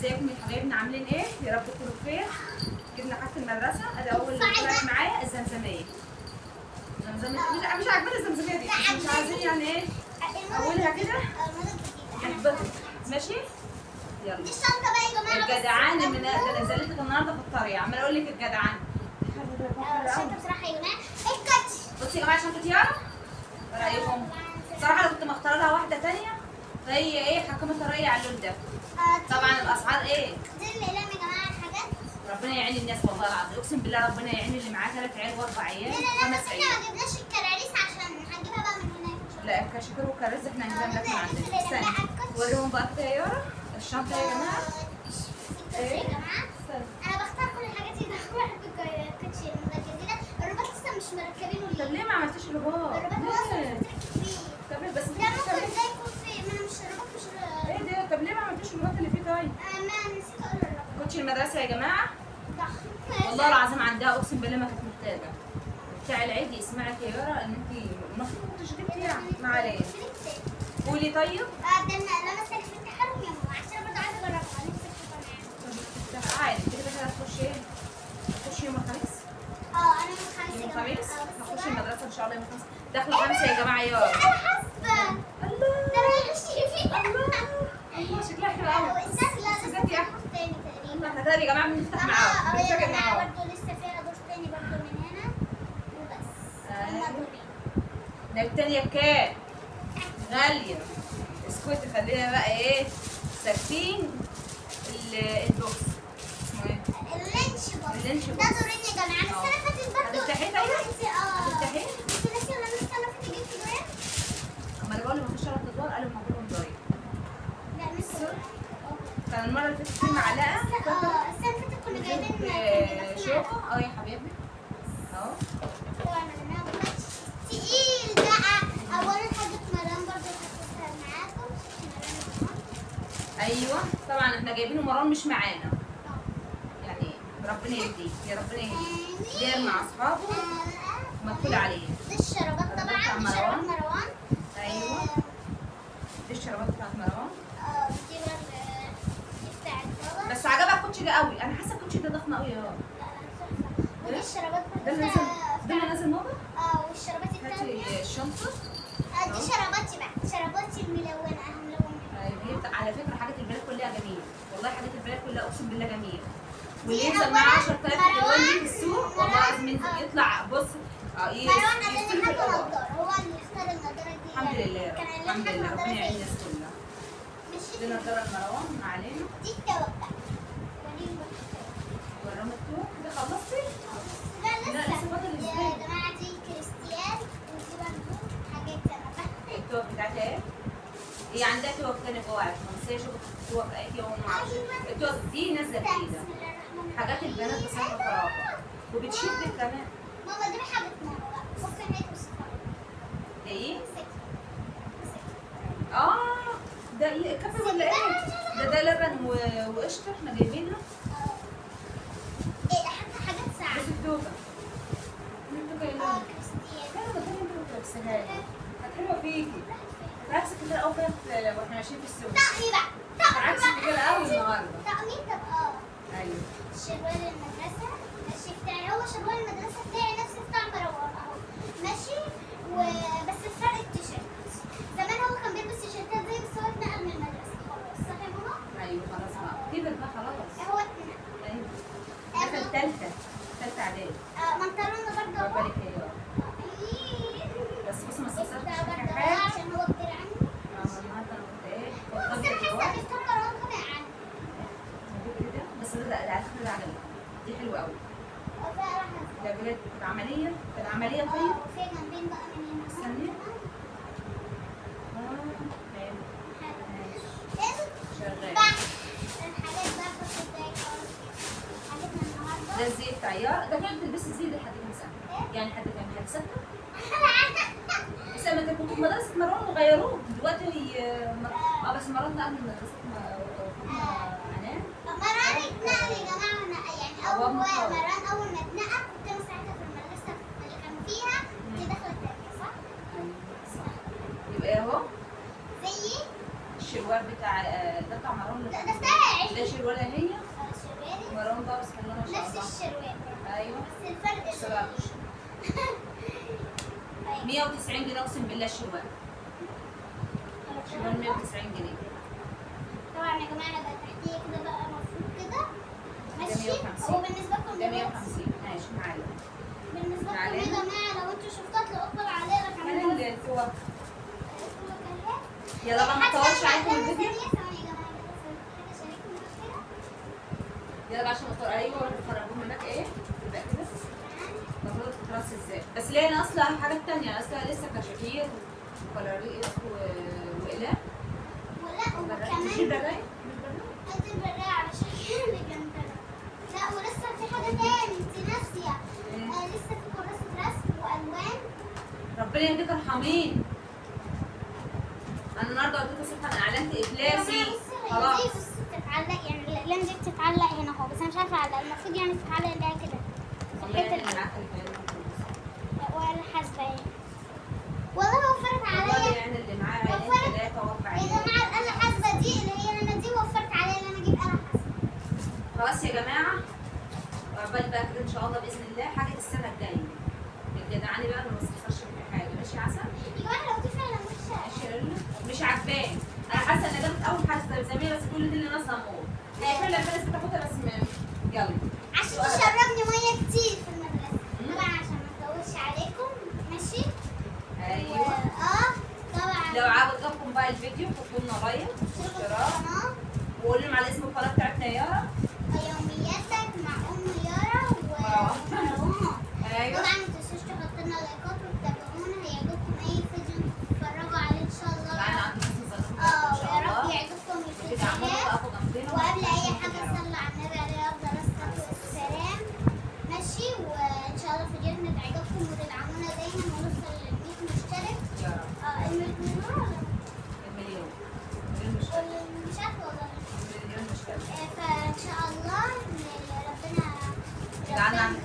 ازيكم يا حبايبنا، عاملين ايه؟ يا رب تكونوا بخير. جبنا حاجة المدرسة، ادي اول اللي طلعت معايا الزمزميه. زمزميه مش عاجباني الزمزميه دي، بس مش عايزين يعني ايه اولها كده نحبطك. ماشي يلا دي الشنطة بقى يا جماعة. الجدعان من ده نزلتك النهارده في الطريق، عماله اقول لك الجدعان. الشنطة بصراحة يا جماعة الكوتش. بصي يا جماعة شنطه يارا، ايه رايكم؟ صراحة انا كنت مختاره لها واحدة ثانية، فهي ايه حكمت الراي على اللون ده. طبعا الاسعار ايه؟ دي الاقلام يا جماعة، الحاجات ربنا يعين الناس والله العظيم، اقسم بالله ربنا يعين اللي معاه 3 عيال و4 عيال لا لا لا، 5 بس عيال. احنا ما جبناش الكراريس عشان هنجيبها بقى من هناك. لا الكشاكيل والكراريس احنا هنجيبها من عندنا. استني وريهم بقى كده يا يارا الشنطة يا جماعة. الكوتش يا جماعة، انا بختار كل الحاجات اللي بحب. الكوتش الجديدة، الرباط لسه مش مركبينه. طب ليه ما عملتيش الرباط؟ الرباط هو اصلا مش متركب فيه. طب بس ده ممكن ده يكون فيه، ما انا مش الرباط مش ايه ده؟ طب ليه ما عملتيش الرباط اللي فيه؟ طيب ما نسيت اقول الرباط. كوتش المدرسة يا جماعة والله العظيم عندها، اقسم بالله ما كانت محتاجه. بتاع العيد يسمعك يا يارا ان انت المفروض ما كنتش جبتي، يعني ما علينا. قولي طيب. ده انا لما سلفت حرم يا ماما عشان برضه عايزه اجربها، نفسي اشوفها معاها. عادي كده كده هتخشي ايه؟ هتخشي يوم الخميس؟ انا يوم الخميس. يوم الخميس؟ هخش المدرسة ان شاء الله يوم الخميس، داخله 5 يا جماعة يارا. انا حاسبه الله ده انا هغش فيه. الله الله شكلها حلو قوي. لا لسه في دور تاني تقريبا. احنا كده يا جماعة بنفتح معاهم، بنتفق معاهم برضه. لسه فيها دور تاني برضه من هنا وبس. هما دورين. ده التانية بكام؟ غالية. اسكتي خلينا بقى ايه ساكتين. ال box اسمه ايه؟ ال lunch box. ال lunch box ده دورين يا جماعة. انا السنة اللي فاتت برضه. هتفتحيه طيب؟ هتفتحيه؟ انت ناسية ولا انا السنة اللي فاتت جبت دورين؟ اما انا بقول ما فيش 3 ادوار، قالوا ما كلهم دورين. لا مش دورين. كان المرة اللي فاتت في معلقة. السنة اللي فاتت كنا جايبين شوكة. يا حبيبي اهو. طبعا عملناها كوتش تقيل بقى. اولا حاجة مرام برضه هتسهر معاكم. ايوه طبعا احنا جايبينه، مرام مش معانا يعني، ربنا يهديه يا ربنا يهديه، داير مع اصحابه ومدخول عليه. دي الشرابات طبعا، دي شرابات مروان. ايوه دي الشرابات بتاعت مروان. دي برضه دي بتاعت بابا. بس عجبها الكوتش ده قوي، انا حاسه الكوتش ده ضخم قوي يا لا ودي الشرابات برضه ده اللي نازل ماما. والشرابات التانية. هاتي الشنطة. دي شراباتي بقى، شراباتي الملونة ملونة. ايوه على فكرة حاجات البنات كلها جميلة والله، حاجات البنات كلها اقسم بالله جميلة. واللي ينزل معاه 10000 الوان دي في السوق والله العظيم ينزل يطلع بص. مروان قال لنا حاجة نضاره، هو اللي اختار النضارة دي. الحمد لله الحمد لله ربنا يعين الناس كلها. ماشي دي نضاره لمروان ما علينا. دي التوب بقى، وريهم بقى وراهم التوب كده. خلصتي؟ لا لسه فاضل ازاي يا جماعة. دي كريستيان ودي برضه حاجات انا بقى. التوب بتاعتها ايه؟ هي عندها توك تاني جوه على فكرة، بس هي شوفت توك ايه وما اعرفش. التوك دي نازله جديدة، حاجات البنات بصراحة خرافه وبتشد كمان. ماما دي حاجة ماما بقى، ممكن هي توصفها. ده ايه؟ ده ايه كافي ولا ايه؟ ده لبن وقشطه احنا جايبينها. ايه حتى حاجات ساعة. بس التوكه. التوكه يا لولو. كريستيان. لا ما كنت لابسها لي، كانت حلوة فيكي. عكس كتير قوي واحنا ماشيين في السوق. طقمي بقى، طقمي عكس كتير قوي النهارده. طقمي. طب ايوه شروال المدرسة ماشي بتاعي، هو شروال المدرسة بتاعي نفس بتاع مروان اهو ماشي، وبس الفرق التيشيرت. زمان هو كان بيلبس تيشيرتات زي، بس هو اتنقل من المدرسة خلاص، صح يا ماما؟ ايوه خلاص بقى كبر بقى خلاص. هو اتنقل. ايوه دخل ثالثة اعدادي. بنطلون برضه اهو. بالك يا بس بص ما استخسرتش حاجة عشان هو كبير عني. النهارده انا كنت ايه؟ بس انا حاسه بيختار مروان غبي عني. بس ده على فكرة ده عجبني، دي حلوة قوي. ده بجد عملية، كانت عملية. طيب وفي جنبين بقى من هنا. استني. حلو ماشي شغال. الحاجات بقى كنت خالص حاجتنا النهارده. ده الزي بتاع يارا، ده كانت بتلبسي الزي ده لحد كام سنة؟ يعني لحد كام؟ لحد 6؟ بس لما كنتوا في مدرسه مروان وغيروه دلوقتي. بس مروان نقل من مدرسه عنان. مروان اتنقل يا جماعة، يعني اول مروان اول ما اتنقل كنت انا ساعتها في المدرسة اللي كان فيها، كنت داخله الثانية صح؟ صح. يبقى اهو زي الشروال بتاع ده بتاع مروان. ده بتاعي. ده شروال هي شروالي مروان بقى، بسم الله ما شاء نفس الله. الشروال. ايوه بس الفرق السلام. 190 جنيه اقسم بالله. الشروال شروال 190 جنيه. طبعا يا جماعة بقى تحتيه كده بقى مفروض كده ماشي. 150. هو بالنسبة لكم ده 150. ماشي معايا. بالنسبة لكم يا جماعة لو انتوا شفتوها تلاقوا عليه راح فين عاملها. الفوط؟ يلا بقى ما نطولش عليكم الفيديو. ثواني يا جماعة، حاجة شاركني كده. يلا بقى عشان نطول. ايوه نخرجوهم هناك. ايه يبقى كده المفروض تترص ازاي؟ بس ليه انا اصلا حاجات تانية اصلا لسه كشاكير وكلاريس واقلام. ولا مش وكمان البراية؟ قصدي البراية علشان اللي جنبنا. لا ولسه في حاجة تاني انت ناسيه. لسه في كراسة رسم والوان. ربنا يهديك ارحمين. انا النهارده قلت لكم الصبح انا اعلنت افلاسي خلاص. دي بصي بتتعلق، يعني الاقلام دي بتتعلق هنا اهو، بس انا مش عارفه اعلق. المفروض يعني تتعلق اللي هي كده في الله الحتة يعين دي. معاك اللي ولا حاسبه يعني. والله وفرت والله عليا يعني اللي معاه عينين وفرت. ثلاثة واربع يا عينين. جماعة الاله الحاسبة دي اللي هي انا دي وفرت عليا ان انا اجيب اله حاسبه. خلاص يا جماعة، وعقبال بقى كده ان شاء الله باذن الله حاجة السنة الجاية. الجدعاني بقى ما بستخسرش في حاجة. ماشي يا عسل؟ يا جماعة لو دي فعلا وحشة. ماشي يا لولا؟ مش عجباني. انا حاسه ان جابت اول حاجة زميله، بس كل دي اللي ناقصها موت. هي فعلا في ناس بتاخدها بس يلا عشان تشربني مية كتير في المدرسة. طبعا عشان ما اطولش عليكم. ماشي. ايوه طبعا لو عجبكم بقى الفيديو حطوا لنا like واشتراك وقولوا لهم على اسم القناة بتاعتنا يارا. يومياتك مع ام يارا ومروان. ايوه طبعا ما تنسوش تحطوا لنا لايكات وتتابعونا. هيعجبكم اي فيديو تتفرجوا عليه ان شاء الله. معانا عند حسن ظنكم ان شاء ويا رب الله. يعجبكم تدعمونا الفيديوهات. وتقفوا جنبنا. وقبل اي حاجة صلوا على النبي عليه افضل الصلاة والسلام. ماشي. وان شاء الله فيديوهاتنا تعجبكم وتدعمونا دايما ونوصل ل 100 مشترك. يا رب. المليون ولا المليون. مليون مشترك. ولا مش عارفه والله. المليون مشترك. فان شاء الله ربنا يجعلنا عند